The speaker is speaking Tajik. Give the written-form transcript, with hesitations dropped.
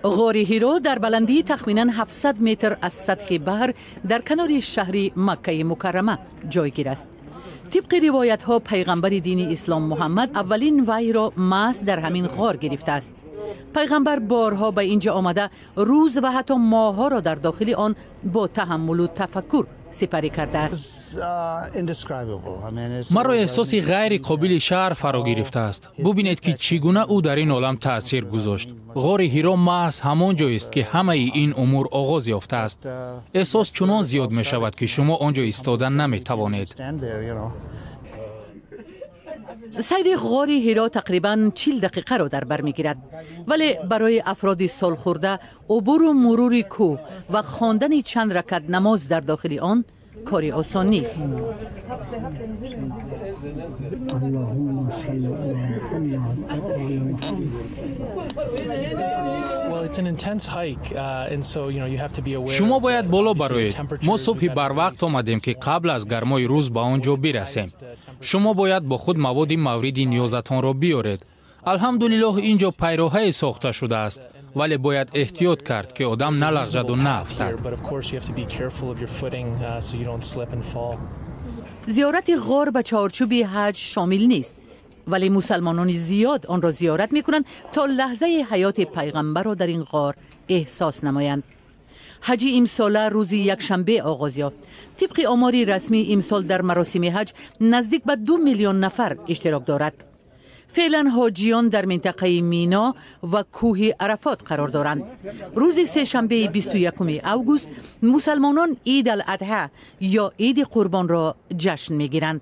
Ғори Ҳиро дар баландии тахминан 700 метр аз сатҳи баҳр дар канори шаҳри Маккаи Мукаррама ҷойгир аст. Тибқи ривоятҳо, пайғамбари дини ислом Муҳаммад аввалин ваҳйро маҳз дар ҳамин ғор гирифтааст. Пайғамбар борҳо ба ин ҷо омада, рӯз ва ҳатто моҳҳоро дар дохили он бо таҳаммулу тафаккур сипарӣ кардааст. Маро эҳсоси ғайри қобили шарҳ фаро гирифтааст. Бубинед, ки чӣ гуна ӯ дар ин олам таъсир гузошт. Ғори Ҳиро маҳз ҳамон ҷоест, ки ҳамаи ин умур оғоз ёфтааст. Эҳсос чунон зиёд мешавад, ки шумо он ҷо истода наметавонед. Сайри ғори Ҳиро тақрибан 40 дақиқаро дар бар мегирад, вале барои афроди солхӯрда убуру мурури кӯҳ ва хондани чанд ракат намоз дар дохили он кори осон нест. Шумо бояд боло бароед. Мо субҳи барвақт омадем, ки қабл аз гармои рӯз ба он ҷо бирасем. Шумо бояд бо худ маводи мавриди ниёзатонро биёред. Алҳамдулиллоҳ, ин ҷо пайроҳае сохта шудааст, вале бояд эҳтиёт кард, ки одам налағжаду наафтад. Зиёрати ғор ба чаҳорчӯби ҳаҷ шомил нест, вале мусалмонони зиёд онро зиёрат мекунанд, то лаҳзаи ҳаёти пайғамбарро дар ин ғор эҳсос намоянд. Ҳаҷи имсола рӯзи якшанбе оғоз ёфт. Тибқи омори расмӣ, имсол дар маросими ҳаҷ наздик ба 2 миллион нафар иштирок дорад. Феълан ҳоҷиён дар минтақаи Мино ва кӯҳи Арафот қарор доранд. Рӯзи сешанбеи 21 август мусалмонон Ид ал Адҳа ё Иди Қурбонро ҷашн мегиранд.